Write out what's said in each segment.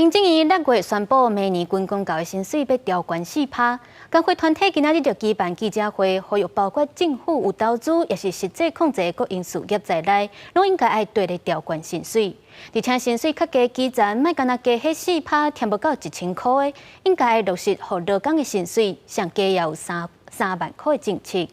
行政院六月宣布，明年軍公教的薪水欲調懸4趴。工會團體今仔日就舉辦記者會，呼籲包括政府有投資，抑是實際控制的國營事業在內，攏應該愛綴咧調懸薪水。而且薪水較低基層，莫干焦加彼4趴，添無到1000箍的，應該愛落實予勞工的薪水，上低也有3萬塊的政策。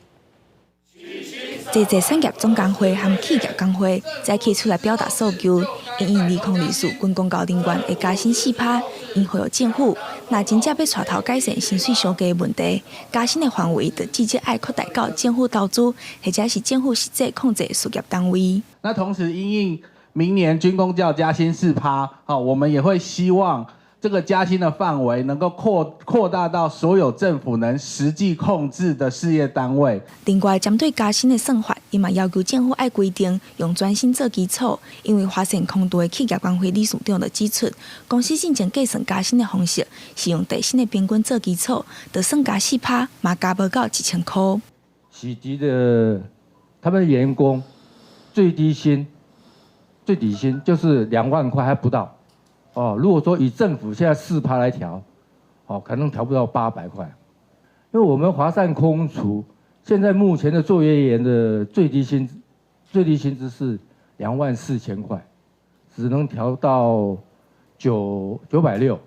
濟濟產業總工會和企業工會早起出來表達訴求，因應2024軍公教人員會加薪4趴，𪜶呼籲政府，若真正欲帶頭改善薪水傷低的問題，加薪的範圍就至少愛擴大到政府投資或者是政府實際控制事業單位。那同時，因應明年軍公教加薪四趴，好，我們也會希望這個加薪的範圍能夠擴大到所有政府能實際控制的事業單位。另外，針對加薪的算法，伊嘛要求政府愛規定用全薪做基礎，因為華盛空廚的企業工會理事長就指出，公司進前計算加薪的方式是用底薪的平均做基礎，就算加四趴，嘛加無到1000箍。洗滌的他們員工最低薪，最底薪就是2萬塊還不到。哦，如果說以政府現在4趴來調，哦，可能調不到800塊。因為我們華膳空廚現在目前的作業員的最低薪資是24,000塊，只能調到960，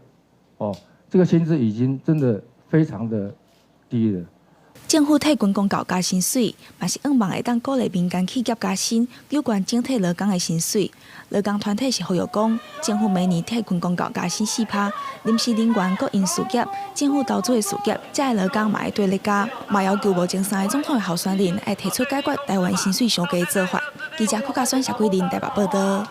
哦，這個薪資已經真的非常的低了。政府替軍公教加薪水，嘛是向望會當鼓勵民間企業加薪，有關整體勞工的薪水。勞工團體是呼籲講，政府明年替軍公教加薪四趴，臨時人員、國營事業、政府投資的事業，遮的勞工嘛愛綴咧加，嘛要求目前三个總統的候選人愛提出解決台灣薪水傷低的做法。記者郭家選、謝桂林台北報道。